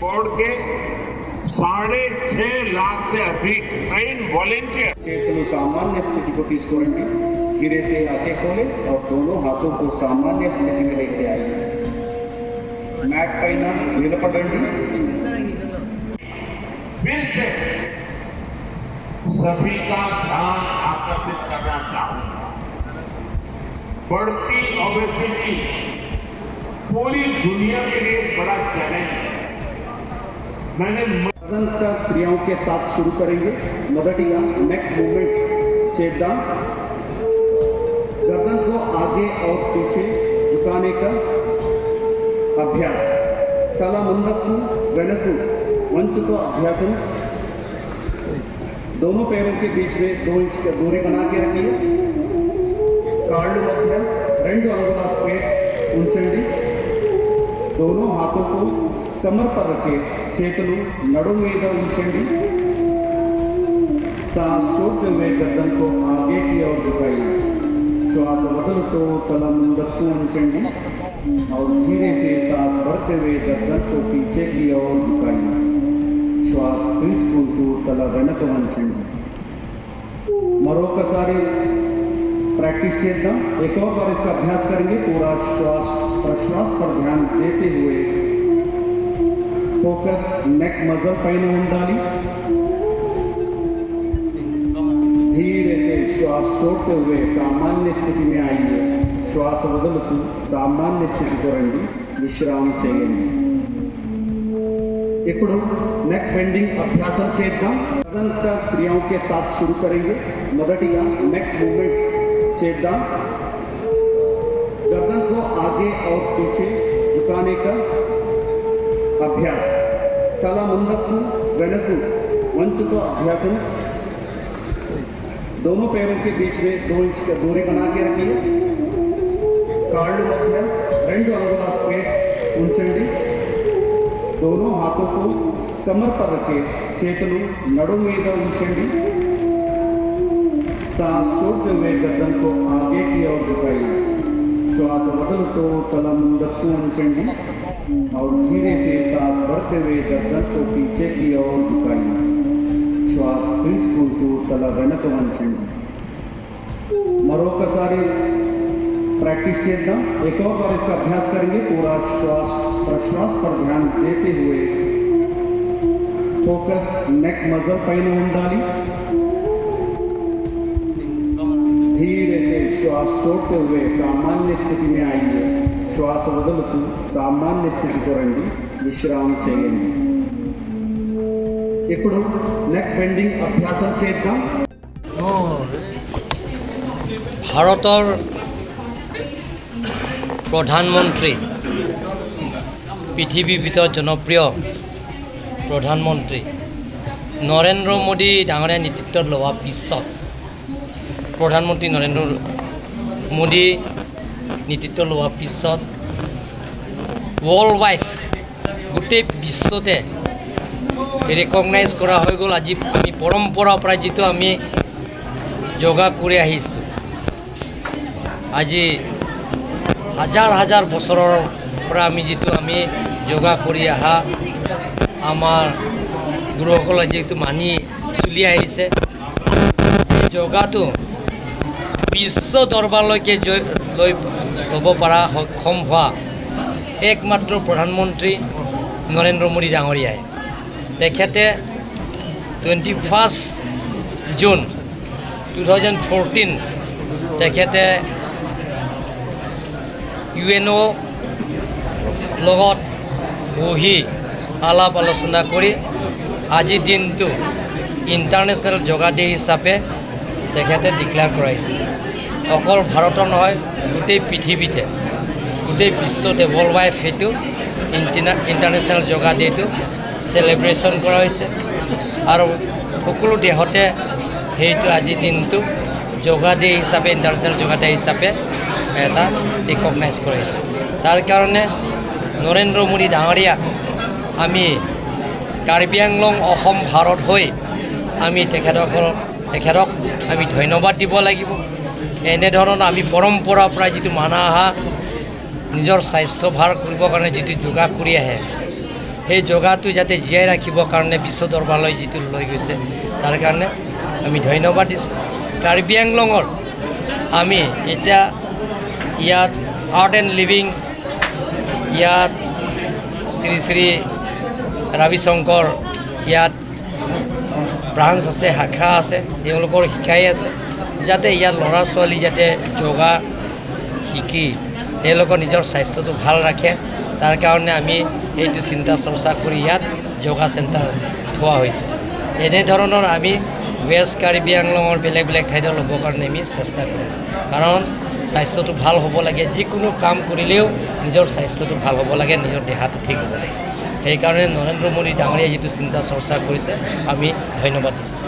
Board के 6.5 लाख से अधिक trend volunteer చేతులు సామాన్య స్థితికి తీసుకురండి. धीरे से आंखें खोले और दोनों हाथों को सामान्य स्थिति में लेके आइए. మ్యాట్ పైన నిలబడండి. फिर से सभी का ध्यान आकर्षित करना चाहूंगा। बढ़ती ओबेसिटी पूरी दुनिया के लिए एक बड़ा चैलेंज है। मैंने गर्दन का क्रियाओं के साथ शुरू करेंगे. మొదటిగా నెక్ మూమెంట్స్ చేద్దాం. गर्दन को आगे और पीछे झुकाने का अभ्यास. తల ముందుకు వెనక్కు వంచుతో అభ్యాసం. दोनों पैरों के बीच में 2 इंच का दूरी बना के रखिए. కాళ్ళు మధ్య రెండు అంగుళ స్పేస్ ఉంచండి. दोनों हाथों को कमर पर रखे. చేతులు నడుము మీద ఉంచండి. सांस छोड़ते हुए गर्दन को आगे की ओर झुकाइए. శ్వాస వదులుతూ తల ముందుకు వంచండి और धीरे से सांस भरते हुए गर्दन को पीछे की ओर झुकाइए. శ్వాస తీసుకుంటూ తల వెనక వంచండి. మరొకసారి प्रैक्टिस చేద్దాం. एक और बार इसका अभ्यास करेंगे. पूरा श्वास प्रश्वास पर ध्यान देते हुए फोकस నెక్ మజిల్ పైన ఉండాలి. धीरे से श्वास छोड़ते हुए सामान्य स्थिति में आइए. శ్వాస వదులుతూ సామాన్య స్థితికి రండి. విశ్రామం చేయండి. ఇప్పుడు నెక్ బెండింగ్ అభ్యాసం చేద్దాం. गर्दन का क्रियाओं के साथ शुरू करेंगे. మొదటిగా నెక్ మూమెంట్స్ చేద్దాం. गर्दन को आगे और पीछे झुकाने का अभ्यास. తల ముందుకు వెనక్కు వంచుతో అభ్యాసం. दोनों पैरों के बीच में 2 इंच का दूरी बना के रखिए. కాళ్ళు మధ్య రెండు అంగుళ స్పేస్ ఉంచండి. दोनों हाथों को कमर पर रखे. చేతులు నడుము మీద ఉంచండి. सांस छोड़ते हुए गर्दन को आगे की ओर झुकाइए. శ్వాస వదులుతూ తల ముందుకు వంచండి और धीरे से सांस भरते हुए गर्दन को पीछे की ओर झुकाइए. శ్వాస తీసుకుంటూ తల వెనక వంచండి. మరొకసారి प्रैक्टिस చేద్దాం. एक और बार इसका अभ्यास करेंगे. पूरा श्वास प्रश्वास पर ध्यान देते हुए फोकस నెక్ మజిల్ పైన ఉండాలి. धीरे से श्वास छोड़ते हुए सामान्य स्थिति में आइए. శ్వాస వదులుతూ సామాన్య స్థితికి రండి. విశ్రామం చేయండి. ఇప్పుడు నెక్ బెండింగ్ అభ్యాసం చేద్దాం. ভাৰতৰ প্ৰধানমন্ত্ৰী, পৃথিৱীৰ ভিতৰত জনপ্ৰিয় প্ৰধানমন্ত্ৰী নৰেন্দ্ৰ মোদী ডাঙৰীয়া নেতৃত্বত লোৱাৰ পিছত, প্ৰধানমন্ত্ৰী নৰেন্দ্ৰ মোদী নেতৃত্ব লোৱাৰ পিছত ৱৰ্ল্ড ৱাইড, গোটেই বিশ্বতে ৰেকগনাইজ কৰা হৈ গ'ল। আজি আমি পৰম্পৰাৰ পৰা যিটো আমি যোগা কৰি আহিছোঁ, আজি হাজাৰ হাজাৰ বছৰৰ পৰা আমি যিটো আমি যোগা কৰি অহা, আমাৰ গুৰুসকলে যিটো মানি চলি আহিছে, এই যোগাটো বিশ্ব দৰবাৰলৈকে লৈ ল'ব পৰা সক্ষম হোৱা একমাত্ৰ প্ৰধানমন্ত্ৰী নৰেন্দ্ৰ মোদী ডাঙৰীয়াই। তেখেতে 21 June 2014 তেখেতে ইউএনঅ' লগত বহি আলাপ আলোচনা কৰি আজিৰ দিনটো ইণ্টাৰনেশ্যনেল যোগা ডে হিচাপে তেখেতে ডিক্লেয়াৰ কৰাইছে। অকল ভাৰতৰ নহয়, গোটেই পৃথিৱীতে, গোটেই বিশ্বতে, ৱৰ্ল্ড ৱাইড সেইটো ইণ্টাৰনেশ্যনেল যোগা ডেটো চেলিব্ৰেশ্যন কৰা হৈছে আৰু সকলো দেশতে সেইটো আজিৰ দিনটো যোগা ডে হিচাপে, ইণ্টাৰনেশ্যনেল যোগা ডে হিচাপে এটা ৰিকগনাইজ কৰাইছে। তাৰ কাৰণে নৰেন্দ্ৰ মোদী ডাঙৰীয়াক আমি কাৰ্বি আংলং, অসম, ভাৰত হৈ আমি তেখেতক আমি ধন্যবাদ দিব লাগিব। এনেধৰণৰ আমি পৰম্পৰাৰ পৰা যিটো মানা অহা, নিজৰ স্বাস্থ্য ভাল কৰিবৰ কাৰণে যিটো যোগা কৰি আহে। সেই যোগাটো যাতে জীয়াই ৰাখিবৰ কাৰণে বিশ্ব দৰবাৰলৈ যিটো লৈ গৈছে, তাৰ কাৰণে আমি ধন্যবাদ দিছোঁ। কাৰ্বি আংলঙৰ আমি এতিয়া ইয়াত আৰ্ট এণ্ড লিভিং, ইয়াত শ্ৰী শ্ৰী ৰবিশংকৰ ইয়াত ব্ৰাঞ্চ আছে, শাখা আছে, তেওঁলোকৰ শিকাই আছে, যাতে ইয়াত ল'ৰা ছোৱালী যাতে যোগা শিকি তেওঁলোকৰ নিজৰ স্বাস্থ্যটো ভাল ৰাখে। তাৰ কাৰণে আমি সেইটো চিন্তা চৰ্চা কৰি ইয়াত যোগা চেণ্টাৰ থোৱা হৈছে। এনেধৰণৰ আমি ৱেষ্ট কাৰ্বি আংলঙৰ বেলেগ বেলেগ ঠাইত ল'বৰ কাৰণে আমি চেষ্টা কৰিম, কাৰণ স্বাস্থ্যটো ভাল হ'ব লাগে। যিকোনো কাম কৰিলেও নিজৰ স্বাস্থ্যটো ভাল হ'ব লাগে, নিজৰ দেহাটো ঠিক হ'ব লাগে। সেইকাৰণে নৰেন্দ্ৰ মোদী ডাঙৰীয়াই যিটো চিন্তা চৰ্চা কৰিছে, আমি ধন্যবাদ দিছোঁ।